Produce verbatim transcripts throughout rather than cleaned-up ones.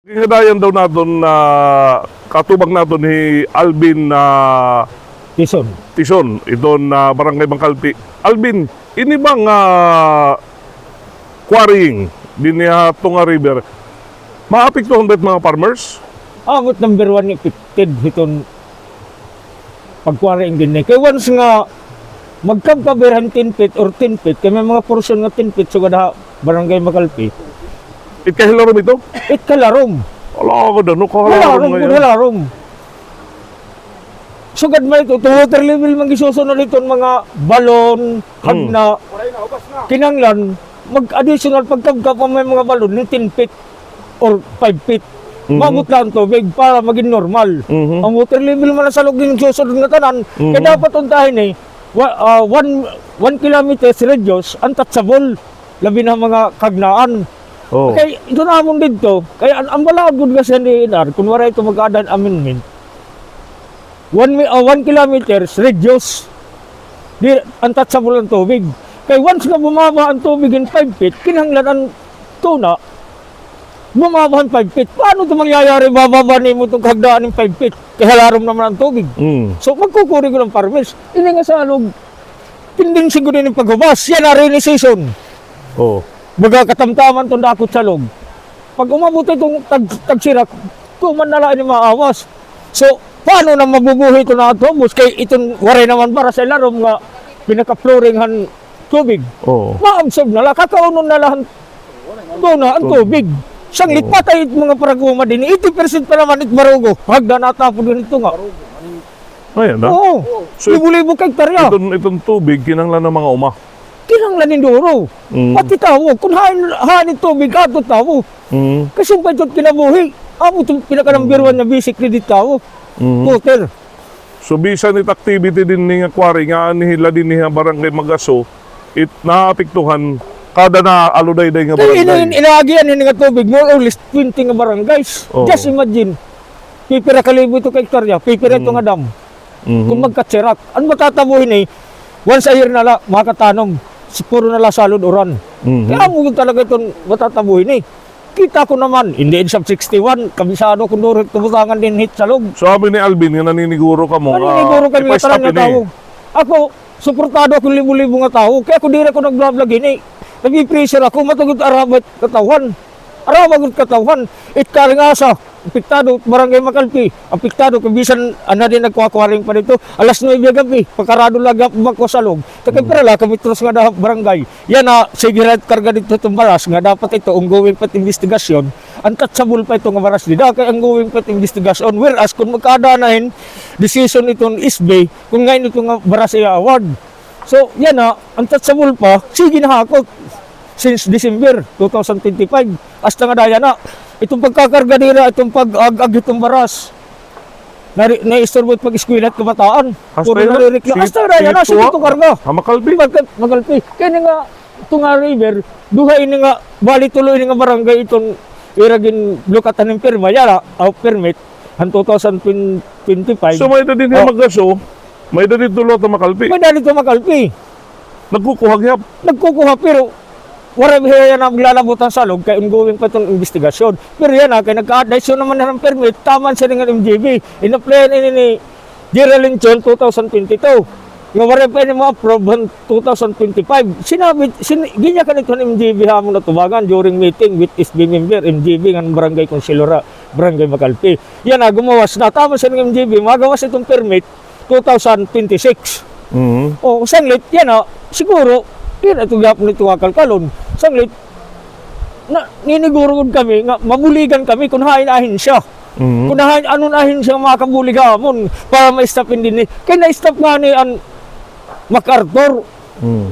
Ginadayan daw naton, ah, katubang naton hi Alvin, ah, Tison. Tison, iton, ah, Barangay Makalpi. Alvin, ini ba nga quarrying dinhi ha Tunga River, maapektuhan ba it mga farmers? Ambot number one affected hiton pag-quarrying dinhi. Kay once nga magkabkab hira hin ten feet or ten feet, kay may mga portion nga ten feet sugad ha Barangay Makalpi. It kay hilarom ito? It kay hilarom. Ala, gud, ano, kay hilarom gud, hilarom. Sugad man ito, to water level man gisusunod iton mga balon, hagna. Kinahanglan, mag-additional pagkabkab pa may mga balon hin ten feet or five feet. Maabot la an tubig para magin normal. An water level man han Salog ginsusunod nga tanan, kay dapat unta hini, wa-, ah, one, one kilometer reduce, untouchable, labi na mga kahagnaan. Kay ito namon didto, kay an, an balaod gud kasi han D N R, kun waray ito mag-add hin amendment, one mi-, ah, one kilometers reduce. Di, untouchable an tubig. Kay once nga bumaba an tubig hin five feet, kinahanglan an tuna bumaba hin five feet. Paano ito mangyayari, bababa nimo iton kahagnaan hin five feet? Kay hilarom naman an tubig. So, magkukuri gud an farmers. Ini nga Salog, tendency gud ini paghubas. Yana, rainy season. Baga katamtaman iton dako it Salog. Pag umabot iton tag-, tagsirak, tuman na la ini maawas. So, paano na mabubuhi iton aton ubos? Kay iton waray naman baras ha ilarom nga pinaka-flooring han tubig. Ma-absorb na la, kakaunon na la han tuna an tubig. Sanglit patay it mga paraguma dinhi, eighty percent pa naman it barugo. Hagda natapod ngadto nga. Ayan na. Oo. So, libo-libo ka hektarya. Iton, iton tubig, kinahanglan han mga uma. Kinahanglan hin duro. Pati tawo. Kun hain, hain it tubig, ato tawo. Kay sumpay ito kinabuhi. Amo ito pinaka number one nga basic need it tawo. Water. So, bisan it activity dinhi nga quarry nga anhi la dinhi ha Barangay Magaso, it naapektuhan kada naaludayday nga barangay. Kay ina-, inaagian hini nga tubig, more or less twenty nga barangays. Just imagine, pipira ka libo ito ka hektarya, pipira ito nga dam. Kun magkatserak, an matatabo hini, once a year na la makatanom, puro na la salod uran. Kay amo gud talaga iton matatabo hini. Kita ko naman, in the age of sixty-one, kabisado ko duro hit kabutangan dinhi hit Salog. So, abi ni Alvin nga naniniguro kamo nga ipa-stop ini. Naniniguro kami nga tanan nga tawo. Ako, suportado ako libo-libo nga tawo. Kay ako diri ako nag-vlog-vlog hini. Napi-pressure ako, matugod araba it katawhan. Araba gud katawhan. It kari nga asa, apektado, Barangay Makalpi. Apektado, kay bisan an-, anha din nagkuha-kuha rin pa didto. Alas nuebe ha gab-i, pakarado la gihap bako Salog. Kay pira la ka metros ngada ha barangay. Yana, sige la it karga didto iton baras nga dapat ito ongoing pa it imbestigasyon. Untouchable pa ito nga baras dida kay ongoing pa it imbestigasyon. Whereas kun magkaada na hin decision iton S B kun ngain ito nga baras iya-award. So, yana, untouchable pa, sige nahakot since December two thousand twenty-five. Hasta ngada yana, iton pagkakarga dira, iton pag-ag-ag hiton baras. Nari-, naiisturbo it pag-eskwela hit kabataan. Puro narireklamo. Hasta yana, sige ito karga. Ha Makalpi? Makalpi. Kay ini nga Tunga River, duha ini nga, bali tulo ini nga barangay iton ira ginlukatan hin pirma, yana, o permit, han two thousand twenty-five. So, may-ada dinhi ha Magaso, may-ada didto liwat ha Makalpi. May-ada didto ha Makalpi. Nagkukuha gihap? Nagkukuha, pero waray pa yana maglalabot han Salog kay ongoing pa iton imbestigasyon. Pero yana, kay nagka-addition naman han permit, taman siring han M G B. In-applyan ini ni Geraldine Chon two thousand twenty-two. Nga waray pa ini ma-approve han two thousand twenty-five. Sinabi, sin-, ginyakan ito han M G B ha amon atubangan during meeting with S B member, M G B ngan barangay konseladora, barangay Makalpi. Yana, gumawas na. Taman siring han M G B, magawas iton permit, two thousand twenty-six. O, sanglit, yana, siguro, yana ito gihapon ito nga kalkalon. Sanglit, naniniguro gud kami nga mabuligan kami kun hain ahensya. Kun hain, ano an ahensya nga makabulig ha amon para ma-stop ini. Kay na-stop ngani an MacArthur.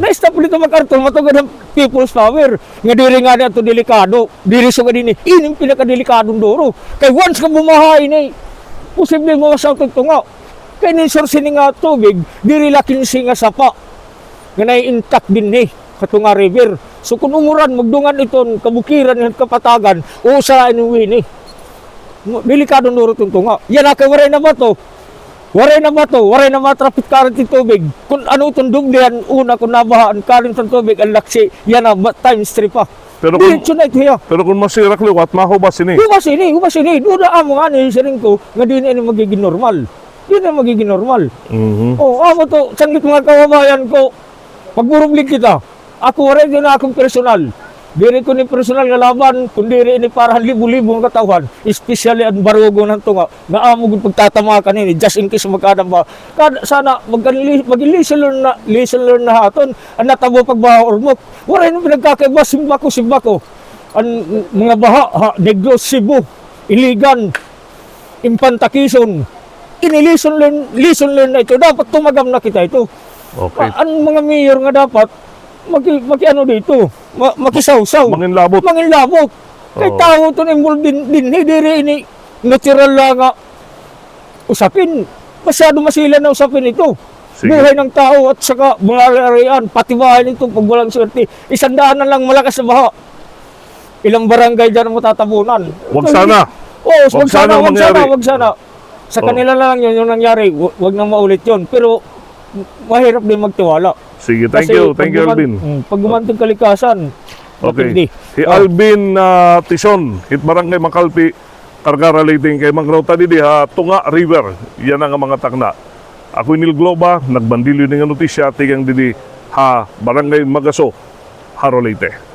Na-stop didto MacArthur, matugod han People's Power. Nga diri ngani ato delikado. Diri sugad ini. Ini an pinakadelikado duro. Kay once nga bumaha ini, posible mawasak it Tunga. Kay ini source ini nga tubig, diri la kinse nga sapa nga nai-intact dinhi ha Tunga River. So, kun umuran, magdungan iton kabukiran han kapatagan, usa ini. Delikado duro iton Tunga. Yana kay waray na bato. Waray na bato, waray na ma-trap it current it tubig. Kun ano iton dubli han una, kun nabaha an current han tubig, an laksi, yana, ba-, times three pa. Pero kun, diretso na ito hiya. Pero kun masirak liwat, mahubas ini. Hubas ini, hubas ini. Duda amo nga ni siring ko, nga di na ini magigin normal. Di na magigin normal. Mhm. O, amo to, sanglit mga kababayan ko, pagburublig kita. Ako, waray gud na akon personal. Diri ko ni personal nga laban, kun diri ini para han libo-libo nga katawhan, especially an barugon han tunga, nga amo gud pagtatamakan ini, just in case magkaada an baha. Kada, sana, mag-, lesson learn na, lesson learn na ha aton, an natabo pagbaha ha Ormoc. Waray na pinagkakaiba, simbako, simbako. An mga baha, ha, Negros, Cebu, Iligan, Infanta Quezon. Ini lesson learn, lesson learn na ito. Dapat tumagam na kita ito. Okay. A-, an mga mayor nga dapat, maki-, makiano dito, ma-, makisawsaw. Manginlabot. Manginlabot. Kay tawo to na involved din, dinhi, diri ini natural la nga usapin. Masyado masila na usapin ito. Sige. Buhay ng tao at saka mga ari-arian, pati bahay nito pag walang swerte. Isang daan na lang malakas na baha. Ilang barangay dyan ang matatabunan. Wag sana. Oo, wag sana, wag sana, wag sana. Sa kanila na lang yun, yung nangyari. Wa-, wag nang maulit yun. Pero mahirap din magtiwala. Sige, thank you, thank you, Alvin. Kasi pag guman-, mm, pag gumanti an kalikasan, matindi. Okay. Hi Alvin, ah, Tison, hit Barangay Macalpi, Carcara, Leyte, kay mangruta didi ha Tunga River. Yana nga mga takna. Ako hi Neil Globa, nagbandilyo ini nga notisya, tikang didi ha Barangay Magaso, Jaro, Leyte.